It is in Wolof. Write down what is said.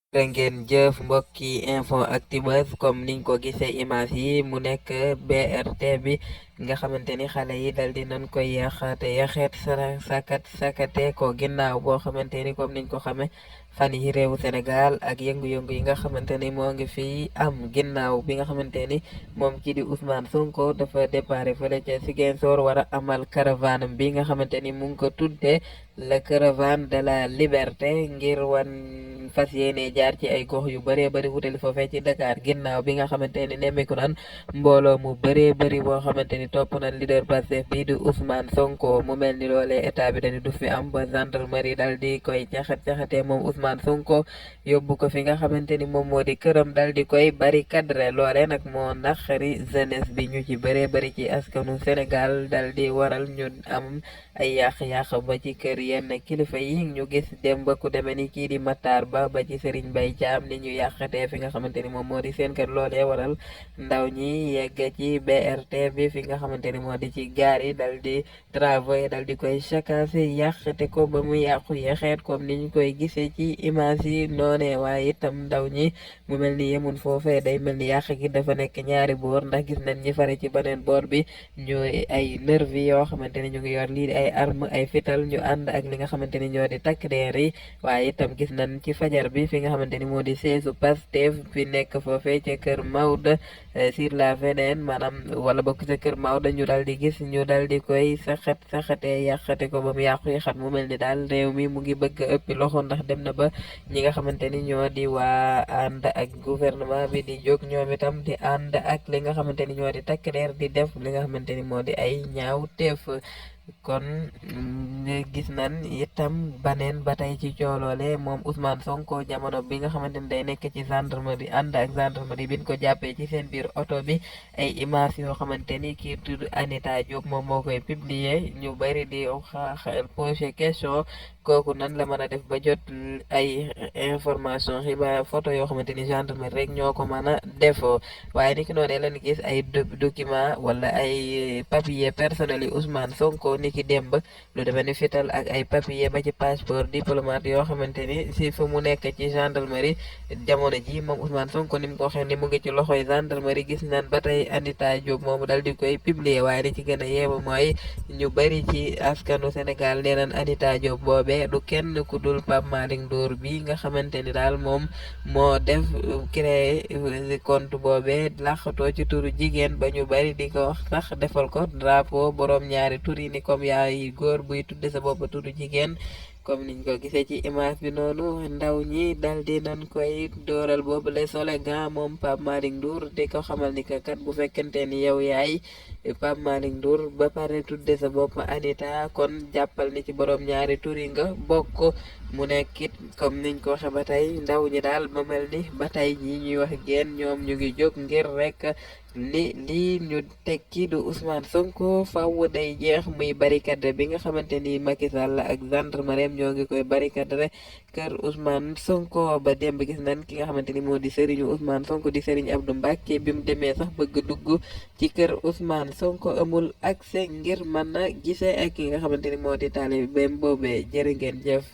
jërë ngeen jëf mbokki info Actubuzz comme niñ ko gisee image yi mu nekk BRT bi nga xamante ni xale yi dal di nañ koy yaxate yaxeet sakate ko ginnaaw boo xamante ni comme niñ ko xame fan yi réewu Sénégal ak yëngu-yëngu yi nga xamante ni moo ngi fii am ginnaaw bi nga xamante ni moom kii di Ousmane Sonko dafa déparé fële ca Ziguinchor war a amal caravane bi nga xamante ni mu ngi ko tuddee la caravane de la liberté ngir wan fas yéene jaar ci ay gox yu bëree bëri wutali foofee ci Dakar ginnaaw bi nga xamante ni nemmeeku nan mbooloo mu bëree bëri boo xamante ni topp nañ leader Pastef bii di Ousmane Sonko mu mel ni loolee état bi dañu du fi am ba gendarmerie dal di koy caxat-caxatee moom Ousmane Sonko yóbbu ko fi nga xamante ni moom moo di këram dal di koy barricade loole nag moo naqari jeunesse bi ñu ci bëree bëri ci askanu Sénégal dal di waral ñu am ay yàq-yàq ba ci kër yenn kilifa yi ñu gis dem ba ku demee ni kii di Matar ba ci Serigne Mbaye Thiam ni ñu yàqatee fi nga xamante ni moom moo di seen kër loolee waral ndaw ñi yegg ci BRT bi fi nga xamante ni moo di ci gaar yi dal di travaux dal di koy saccagé yàqate ko ba mu yàqu yaxeet comme ni ñu koy gisee ci image yi noonee waaye itam ndaw ñi mu mel ni yemun foofee day mel ni yàq gi dafa nekk ñaari boor ndax gis nañ ñi fare ci beneen boor bi ñooy ay nervi yoo xamante ni ñu ngi yor lii di ay arme ay fital ñu ànd ak li nga xamante ni ñoo di takk deer yi waaye itam gis nañ ci fajar bi fi nga xamante ni moo di seesu Pastef fi nekk foofee ca kër Maodo sur la VDN maanaam wala bokk ca kër Maodo ñu dal di gis ñu dal di koy saxatee yàqate ko ba mu yàqu yi xat mu mel ni daal réew mi mu ngi bëgg ëppi loxo ndax dem na ba ñi nga xamante ni ñoo di waa ànd ak gouvernement bi di jóg ñoom itam di ànd ak li nga xamante ni ñoo di takk der di def li nga xamante ni moo di ay ñaaw teef kon gis nan itam baneen ba tey ci cooloole moom Ousmane Sonko jamono bi nga xamante ni day nekk ci gendarmerie ànd ak gendarmerie biñ ko jàppee ci seen biir oto bi ay image yoo xamante ni kii tudd Anita Diop moom moo koy publier ñu bari di poser question kooku nan la mën a def ba jot ay information xibaar photo yoo xamante ni gendarmerie rek ñoo ko mën a def waaye ni ki noonee lañ gis ay document wala ay papier personnel yi Ousmane Sonko ni ki démb lu demee ni fital ak ay papier ba ci passeport diplomate yoo xamante ni si fu mu nekk ci gendarmerie jamono ji moom Ousmane Sonko ni mu ko waxee ni mu ngi ci loxoy gendarmerie gis naan ba tey Anita Diop moomu dal di koy publier waaye li ci gën a yeeba mooy ñu bari ci askanu Sénégal nee naan Anita Diop boobee du kenn ku dul Pape Malick Ndour bi nga xamante ni daal moom moo def créé compte boobee laxatoo ci turu jigéen ba ñu bari di ko wax sax defal ko drapeau borom ñaari tur yi ni comme yaay góor buy tudde sa bopp turu jigéen comme niñ ko gisee ci image bi noonu ndaw ñi dal di nañ koy dooral boobu le slogan moom Pape Malick Ndour di ko xamal ni que kat bu fekkente ni yow yaay Pape Malick Ndour ba pare tudde sa bopp Anita kon jàppal ni ci borom ñaari tur yi nga bokk mu nekkit comme niñ ko waxe ba tey ndaw ñi daal ba mel ni ba tey ñi ñuy wax génn ñoom ñu ngi jóg ngir rek lii ñu teg kii du Ousmane Sonko faw day jeex muy barricade bi nga xamante ni Macky Sall ak gendarmerie ñoo ngi koy barricade kër Ousmane Sonko ba démb gis nañ ki nga xamante ni moo di Serigne Ousmane Sonko di Serigne Abdou Mbacke bi mu demee sax bëgg dugg ci kër Ousmane Sonko amul accès ngir mën a gisee ak ki nga xamante ni moo di taalibe boobee jërë ngeen jëf.